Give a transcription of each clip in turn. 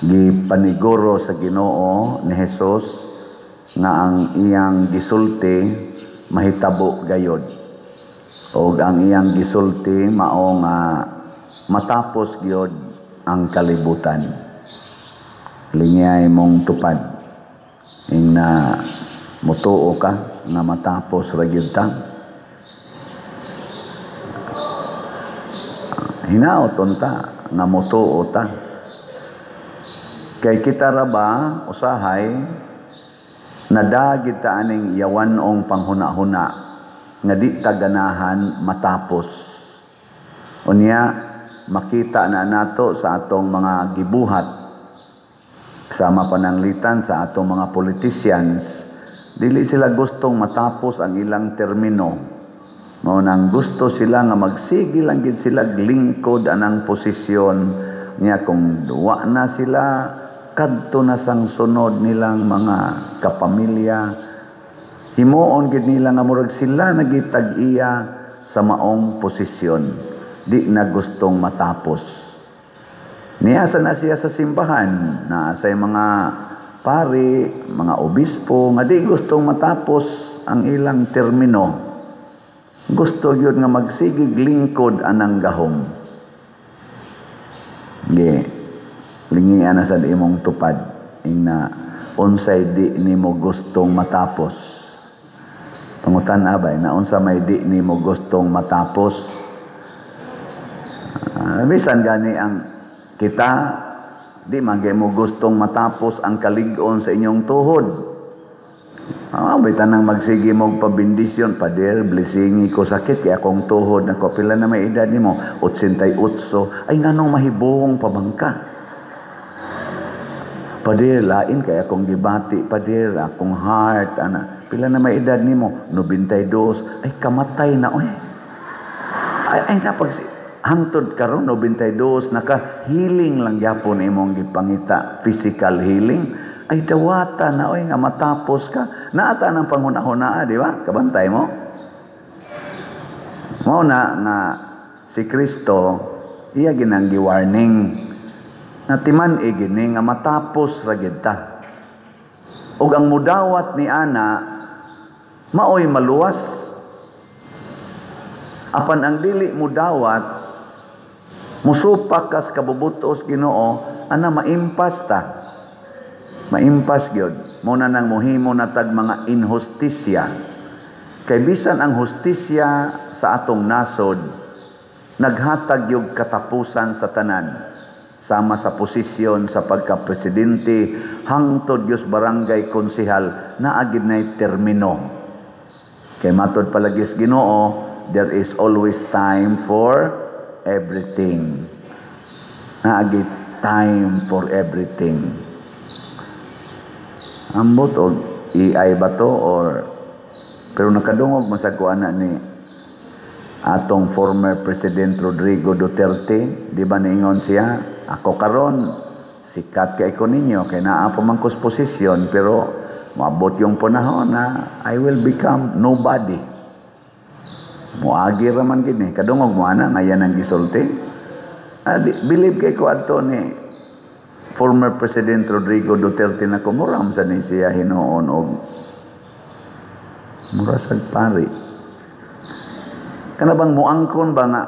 Gipaniguro sa Ginoo ni Hesus nga ang iyang gisulti mahitabo gayod. Og ang iyang gisulti mao nga matapos gyud ang kalibutan. Lingay mong tupad ing na mutuo ka nga matapos ra gyud ta. Hinaot unta nga mutuo ta. Kay kita ra ba usahay nadagit ta aning yawan-ong panghuna-huna nga di ta ganahan matapos. Unya makita na nato sa atong mga gibuhat, sama pananglitan sa atong mga politicians, dili sila gustong matapos ang ilang termino. Mao nang gusto sila nga magsige lang gid sila lingkod anang posisyon niya. Kung duwa na sila, kadto na sang sunod nilang mga kapamilya. Himuon gid nila nga murag sila nagitag-iya sa maong posisyon. Di na gustong matapos. Niasa na siya sa simbahan, na sa mga pari, mga obispo nga di gustong matapos ang ilang termino. Gusto gyud nga magsigig lingkod anang gahom. Ge, lingian na sad imong tupad ing na unsay di nimo gustong matapos. Pangutan abay na unsa may di nimo gustong matapos. Bisan gani ang kita di man mo gustong matapos ang kalig-on sa inyong tuhod. Bitan nang magsige mo pabendisyon, "Pader, blessingi ko, sakit kay akong tuhod nako." "Pila na may edad nimo?" "88." "Ay, nganong mahibong pa bang ka?" "Pader, lain kay akong gibati, pader, akong heart ana." "Pila na may edad nimo?" "92." "Ay, kamatay na oy." Ay, ay napag hangtod karon 92 naka healing lang gyapon imong gipangita, physical healing. Ay, dawata na oy nga matapos ka. Naata ng panghuna-hunaa, di ba? Kabantay mo. Mao na nga si Kristo iya ginang gi-warning na timan gini nga matapos ra gid ta. Ug ang mudawat ni ana maoy maluwas. Apan ang dili mudawat, musupak kas kabubutos Ginoo, ana maimpas ta. Maimpas gyud. Mo na nang muhimo na tag mga inhustisya. Kay bisan ang hustisya sa atong nasod naghatag yung katapusan sa tanan, sama sa posisyon sa pagka-presidente hangtod gyud barangay konsehal, naa gid nay termino. Kay matod palagi sa Ginoo, there is always time for everything. Naa gid time for everything. Ambot og AI ba to or pero nakadungog man sa ko ana ni atong former President Rodrigo Duterte, di ba niingon siya, "Ako karon sikat kay ko ninyo kay naa pa man ko's posisyon, pero moabot yung panahon na I will become nobody. Moagi ra man gid ni." Kadungog mo ana ngayan ang gisulti? Di, believe kay ko adto ni former President Rodrigo Duterte na kumuram sa ni siya hinuon og mura sa pari. Kana bang muangkon ba nga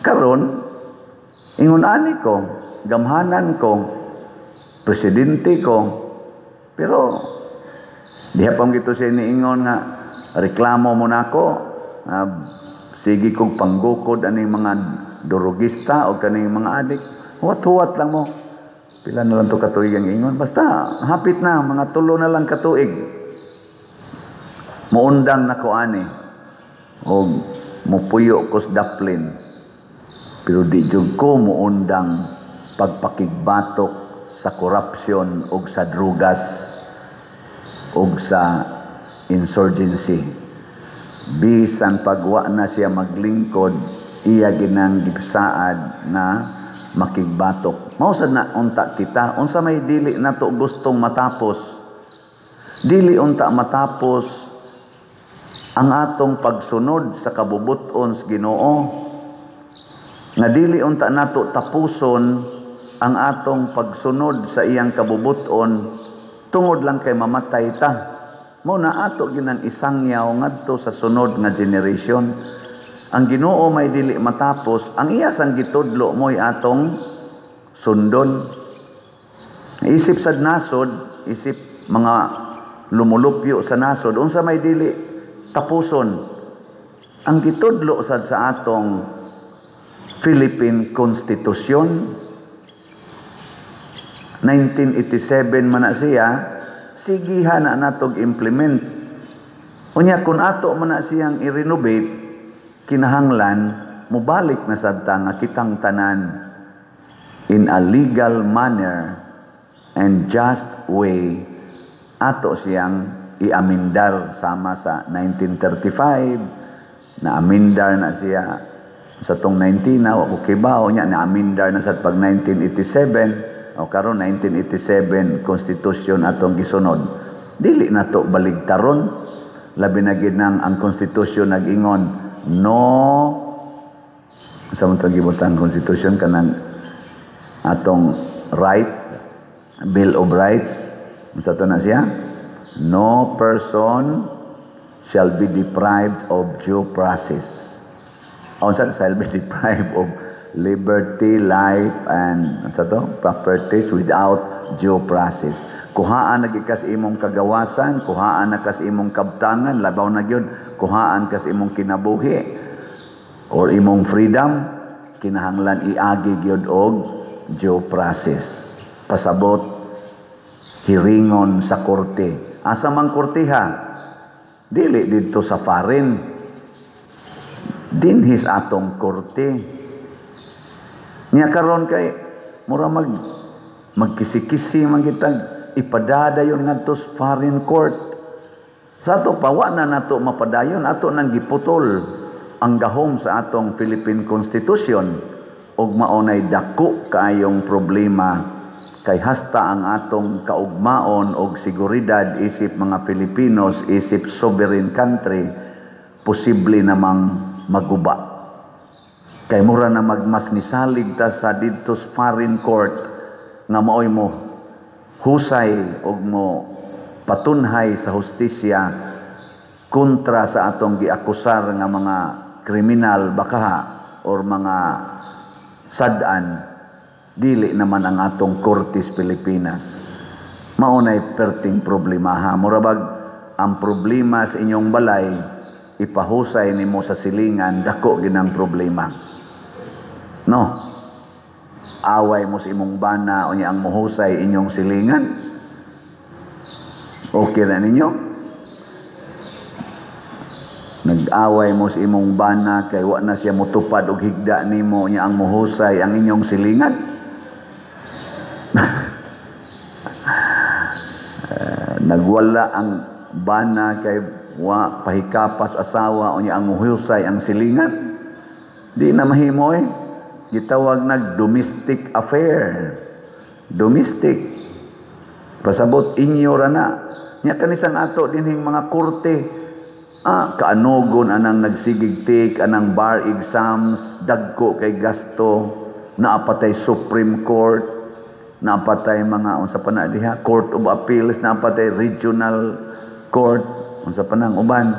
karon ingon ani ko, gamhanan ko, presidente ko, pero diha pa gito siya niingon nga reklamo mo nako, sige kong panggukod aning mga durugista o kaning mga adik, huwat-huwat lang mo. Pila na lang to katuig ang ingon, basta hapit na, mga 3 na lang katuig, muundang na ko ani o mupuyo ko sa daplin, pero di jud ko muundang pagpakigbatok sa korupsyon og sa drugas og sa insurgency." Bisan pagwa na siya maglingkod, iya ginang gisaad na makigbatok. Mao sad na unta kita, unsa may dili nato gustong matapos? Dili unta matapos ang atong pagsunod sa kabubuton sa Ginoo. Nga dili unta nato tapuson Ang atong pagsunod sa iyang kabubuton tungod lang kay mamatay ta. Mao na ato ginang isangyaw ngadto sa sunod nga generation. Ang Ginoo may dili matapos, ang iya sang gitudlo mo'y atong sundon. Isip sa nasod, isip mga lumulupyo sa nasod, unsa may dili tapuson? Ang gitudlo sad sa atong Philippine Constitution, 1987 man na siya, sigihan na natog implement. Unya kung ato man na siyang i-renovate, kinahanglan mobalik na sad ta nga kitang tanan in a legal manner and just way ato siyang iamendar, sama sa 1935 na amendar na siya sa tong 19 na wa ko kibaw nya na amendar na sa pag 1987 o karon 1987 Constitution atong gisunod. Dili na to baligtaron, labi na gid nang ang Constitution nag-ingon no sa man tong gibutang Constitution kanang atong right, Bill of Rights, unsa to na siya? No person shall be deprived of due process. Unsa, shall be deprived of liberty, life, and unsa to? Properties without due process. Kuhaan na kas imong kagawasan, kuhaan na kas imong kabtangan, labaw na gyud kuhaan kas imong kinabuhi or imong freedom, kinahanglan iagi gyud og due process. Pasabot, hiringon sa korte. Asa man korteha? Dili didto sa foreign. Dinhis atong korte. Nya karon kay mura magkisi-kisi man kitag ipadadayon ngadto sa foreign court. Sa ato pa, wa na nato mapadayon, ato nang giputol ang gahom sa atong Philippine Constitution ug maunay dako kaayong problema kay hasta ang atong kaugmaon og seguridad isip mga Filipinos, isip sovereign country, posible namang maguba. Kay mura na magmas nisalig ta sa didto sa foreign court nga maoy mo husay og mo patunhay sa hustisya kontra sa atong giakusar nga mga kriminal bakaha or mga sad-an, dili naman ang atong kortes Pilipinas. Maunay perting problema ha. Murabag ang problema sa inyong balay ipahusay nimo sa silingan, dako ginang problema. No? Away mo sa imong bana, unya ang muhusay inyong silingan. Okay na ninyo? Nag-away mo sa imong bana kay wa na siya mutupad og higda nimo, unya ang muhusay ang inyong silingan. Nagwala ang bana kay wa pahikapas asawa, unya ang muhusay ang silingan. Di na mahimo eh. Gitawag nag domestic affair. Domestic. Pasabot inyo ra na. Nya kanisang ato dinhing mga korte. Kaanugon anang nagsigigtik anang bar exams, dagko kay gasto, naapatay Supreme Court, naapatay mga unsa pa na diha, Court of Appeals, naapatay Regional Court, unsa pa nang uban.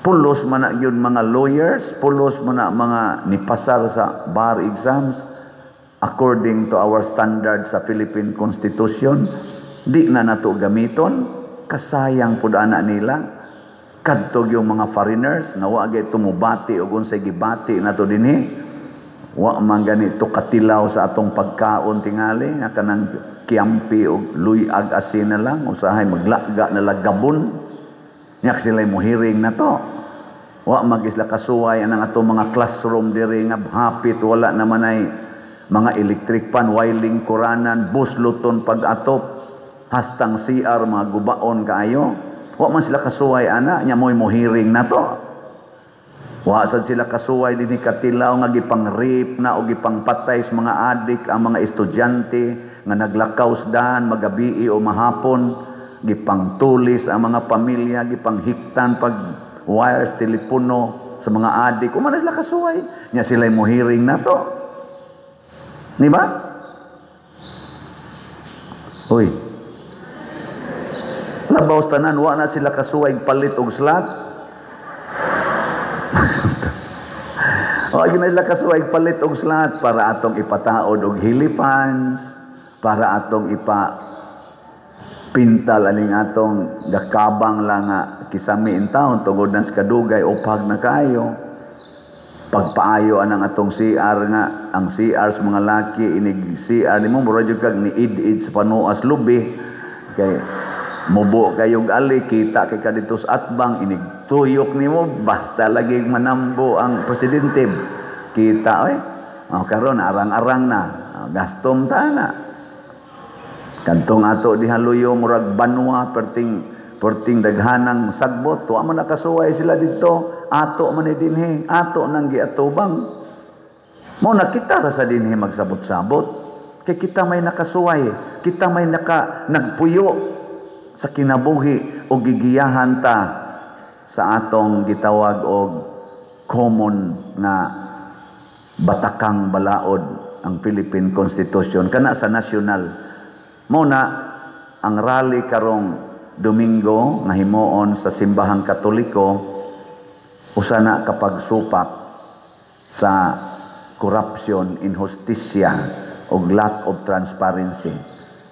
Pulos man na gyud mga lawyers, pulos man na mga nipasar sa bar exams according to our standards sa Philippine Constitution, di na nato gamiton, kasayang pud ana nila. Kadto yung mga foreigners nga wa gyud tumubati og unsay gibati nato dinhi. Wa man ganito katilaw sa atong pagkaon tingali nga kanang kiampi og luyag asin na lang, usahay maglaga na lagabon. Nya sila mohiring na to. Wa magisla kasuway anang atong mga classroom diri nga hapit wala naman ay mga electric pan, wiling kuranan, busloton pag-atop, hastang CR mga gubaon kaayo. Wa man sila kasuway ana, nya mo'y mohiring na to. Wa sad sila kasuway dinhi katilaw nga gipang-rape na o gipangpatay sa mga adik ang mga estudyante nga naglakaw sa daan magabii o mahapon, gipangtulis ang mga pamilya, gipanghiktan pag wires telepono sa mga adik. Wa man sila kasuway, nya sila mohiring na to. Di ba? Uy. Labaw sa tanan, wa na sila kasuway palit og slot. Wa na sila kasuway palit og slot para atong ipataod og hiliphans, para atong ipa pintal aning atong gakabang lang nga kisami in taon tungod na sa kadugay upag na kayo. Pagpaayo anang atong CR nga ang CR sa mga laki inig CR nimo mura jud kag ni id-id sa panuas lubi kay mubo kayog ali kita kay kadto sa atbang inig tuyok nimo basta lagi manambo ang presidente kita oy. Oh, karon arang-arang na gastom ta na kadtong ato diha luyo murag banwa perting perting daghanang sagbot wa man nakasuway sila didto. Ato man ni dinhi, ato nang giatubang. Mo na kita ra sa dinhi magsabot-sabot. Kay kita may nakasuway, kita may nagpuyo sa kinabuhi o gigiyahan ta sa atong gitawag og common na batakang balaod ang Philippine Constitution kana sa national. Mo na ang rally karong Domingo nga himuon sa Simbahang Katoliko usa na kapagsupak sa corruption, inhustisya o lack of transparency.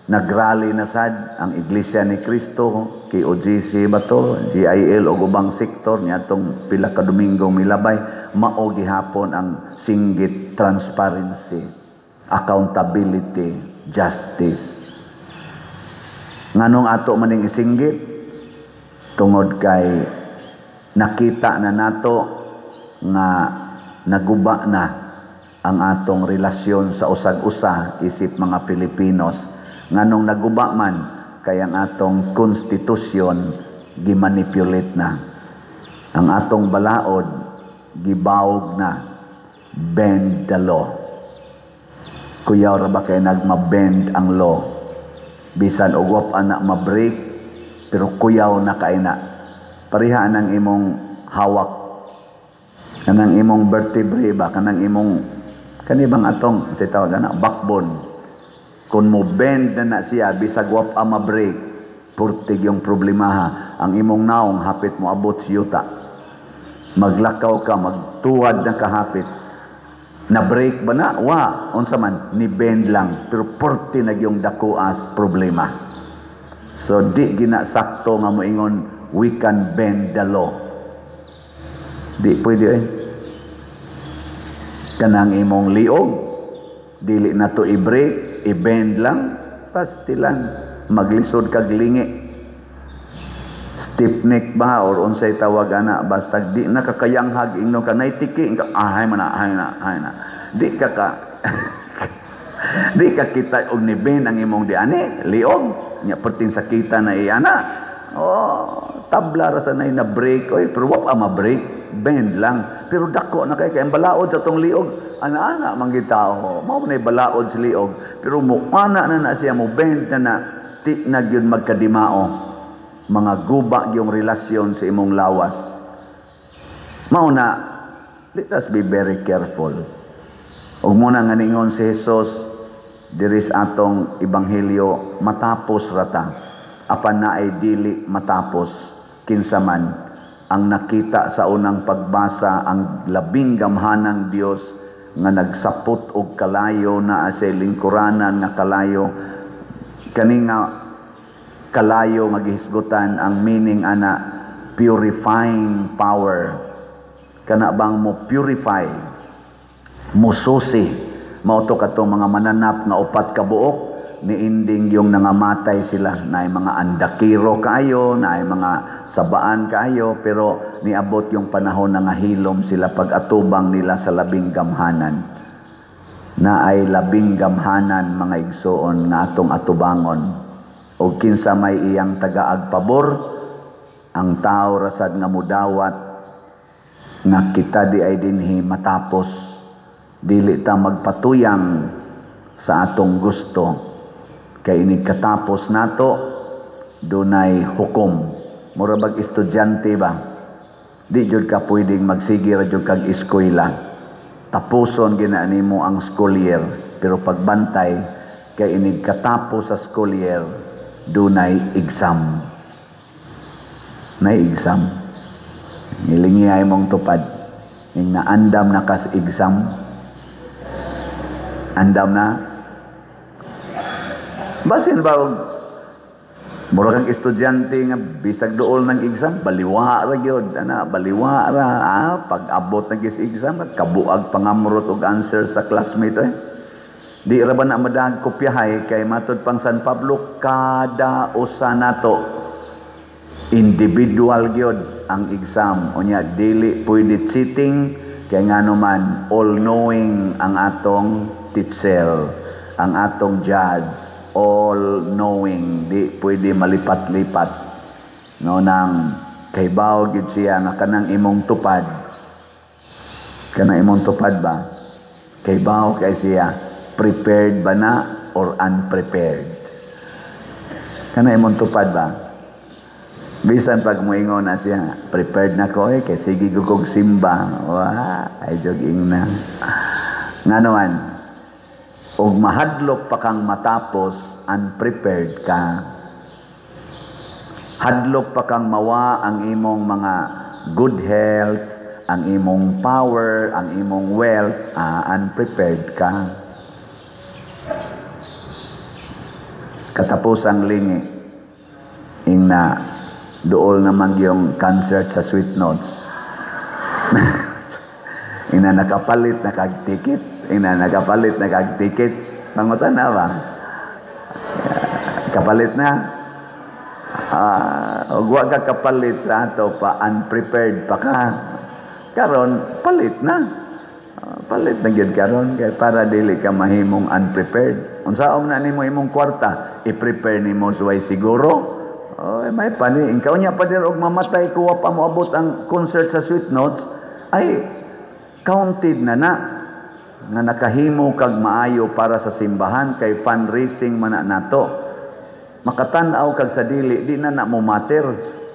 Nagrally na sad ang Iglesia ni Cristo, KOJC ba to, GIL o ubang sektor niadtong pila ka Domingo milabay, mao gihapon ang singgit transparency, accountability, justice. Nganong ato maning isinggit? Tungod kay nakita na nato nga naguba na ang atong relasyon sa usag-usa isip mga Pilipinos. Nganong naguba man kay ang atong konstitusyon gimanipulate na. Ang atong balaod gibawog na. Bend the law. Kuyaw ra ba kay nagma-bend ang law? Bisan og wa pa na ma-break pero kuyaw na kay na. Pareha ang imong hawak, kanang imong vertebrae ba, kanang imong kani bang atong sa tawag ana backbone. Kung mo bend na na siya bisag wa pa ma-break, purtig yung problemaha. Ang imong naong hapit mo abot sa yuta. Maglakaw ka, magtuwad na kahapit. Na break ba na? Wa, unsa man ni bend lang pero purti na yung dakuas problema. So di ginasakto nga moingon we can bend the law. Di pwede eh. Kanang imong liog, dili na to i-break, i-bend lang, pastilan, maglisod kag lingi. Stiff neck ba or unsay tawag ana, basta di na kakayanghag ingno ka naitiki ka ahay man ahay na ahay na. Di ka ka di ka kita og ni bend ang imong diani, liog, nya perting sakita na iana. Oh, tabla ra sa nay na break oy, pero wa pa ma-break, bend lang. Pero dako na kay kay ang balaod sa tong liog, ana-ana man gid tao. Mao man balaod sa liog, pero mo ana na na siya mo bend na na ti na gyud magkadimao. Mga guba yung relasyon sa imong lawas. Mao na, let us be very careful. Ug muna nga ningon si Jesus diri sa atong ebanghelyo, matapos rata. Apan naay dili matapos kinsa man ang nakita sa unang pagbasa ang labing gamhanang Dios nga nagsapot og kalayo naa sa lingkuranan nga kalayo kani nga kalayo nga gihisgutan ang meaning ana purifying power kana bang mo purify mususi mao to katong mga mananap nga upat ka buok niinding yung nangamatay sila naay mga andakiro kaayo naay mga sabaan kaayo pero niabot yung panahon na ngahilom sila pag-atubang nila sa labing gamhanan naay labing gamhanan mga igsoon nga atong atubangon o kinsa may iyang tagaag pabor ang tao rasad nga mudawat nga kita di ay dinhi matapos dili ta magpatuyang sa atong gusto kay inig katapos nato dunay hukom mura bag estudyante ba di jud ka pwedeng magsige ra jud kag eskwela Tapuson gina nimo ang school year, pero pagbantay kay inig katapos sa school year, dunay exam. Nay exam. Ngilingi mong tupad. Ing naandam na kas exam. Andam na. Basin ba og mura kang estudyante nga bisag duol ng exam, baliwa ra gyud ana, baliwa ra. Pag abot ng is exam, kabuag pangamrot og answer sa classmate eh. Di ra ba na madag kopyahay kay matud pang San Pablo, kada usa nato individual gyud ang exam. Unya dili pwede cheating kay ngano man all knowing ang atong teacher, ang atong judge, all knowing, di pwede malipat-lipat, no? Nang kaybaw gid siya nga kanang imong tupad, kanang imong tupad ba, kaybaw kay siya prepared ba na or unprepared. Kanang imong tupad ba, bisan pag moingon na siya, "Prepared na ko eh, kay sige gugog simba." Wa ay jogging na. Ngano man og mahadlok pa kang matapos, unprepared ka. Hadlok pa kang mawa ang imong mga good health, ang imong power, ang imong wealth, unprepared ka. Katapos ang lingi, ing na duol naman yung concert sa Sweet Notes. Ina nakapalit na kag ticket, ina nakapalit na kag ticket. Pangutan na ba? Kapalit na. Ug wa ka kapalit sa ato pa, unprepared pa ka. Karon palit na. Palit na gyud karon kay para dili ka mahimong unprepared. Unsaon na nimo imong kwarta, i-prepare nimo suway siguro. Oh, may pani ikaw nya pa dir og mamatay ko wa pa moabot ang concert sa Sweet Notes, ay counted na na nga nakahimo kag maayo para sa simbahan kay fundraising man na nato. Makatan-aw kag sa dili, di na na mo matter.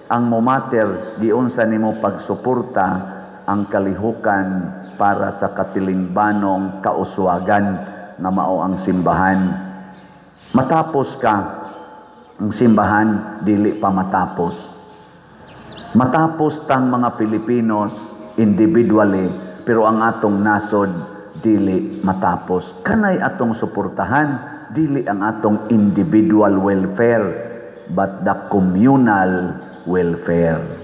Ang mo matter, giunsa nimo pagsuporta ang kalihukan para sa katilingbanong kauswagan nga mao ang simbahan. Matapos ka, ang simbahan dili pa matapos. Matapos tang mga Pilipinos individually, pero ang atong nasod dili matapos. Kanay atong suportahan, dili ang atong individual welfare, but the communal welfare.